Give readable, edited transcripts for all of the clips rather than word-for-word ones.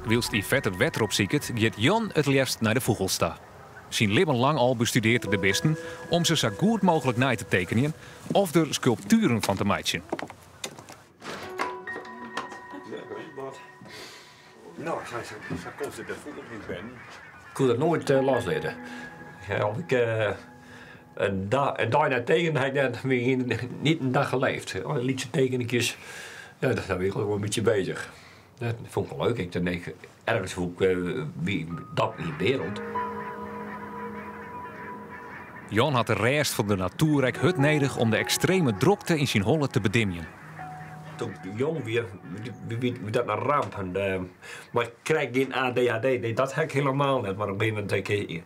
Wylst Yvette it wetter opsiket, giet Jan it leafst nei de fûgels ta. Syn libben lang al bestudearret er de bisten om se sa goed mooglik nei te tekenjen of der skulptueren fan te meitsjen. No, sa komt de fûgels yn binnen. Ik koe dat noait loslitte. As ik in dei net tekene, ha ik net, niet in dag geleefd. Lytse tekenikjes, ja, daar wie ik wol in bytsje beuzich. Dat fûn ik wol leuk. Ik tink, ergens fûn ik wie dat myn wereld. Jan hat de rêst fan de natoer ek hurd nedich om de ekstreme drokte yn syn holle te bedimjen. Toen ik jong wie, wie dat in ramp. En, mar ik krij gjin ADHD, nee, dat ha ik hielendal net. Mar op in gegeven momint, ik,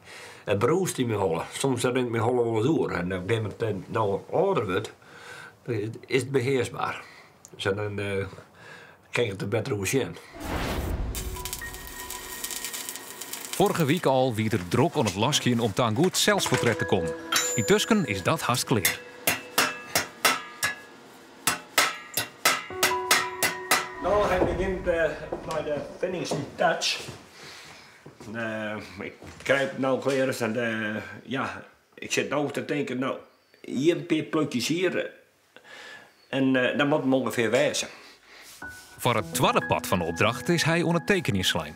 it brûst yn myn holle. Soms rint myn holle wolris oer. En op in gegeven momint, no âlder wurdt, is it behearsber. Dus dan kin ik it der better oer sjen. Foarige wike al wie er drok oan it laskjen om ta in goed selsportret te kommen. Yntusken is dat hast klear. No, hy begjint mei de finishing touch. Ik krij it no klear en ja, ik sit no te tinken, no, hjir in pear plukjes hier en dan moat it ûngefear wêze. Foar it twadde part fan de opdracht is hy oan it tekenjen slein.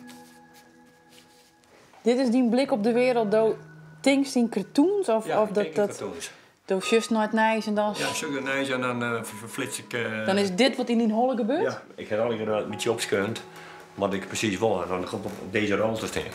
Dit is dyn blik op de wereld, do tinkst yn cartoons? Of, Ja, of ik dat, tink yn dat, cartoons. do sjochst nei it nijs en dan... Ja, sjoch ik it nijs en dan ferflits ik... Dan is dit wat yn dyn holle gebeurt? Ja, ik ha allegear in bytsje opskreaun wat ik presys wol en dan komt op dizze rol te stean.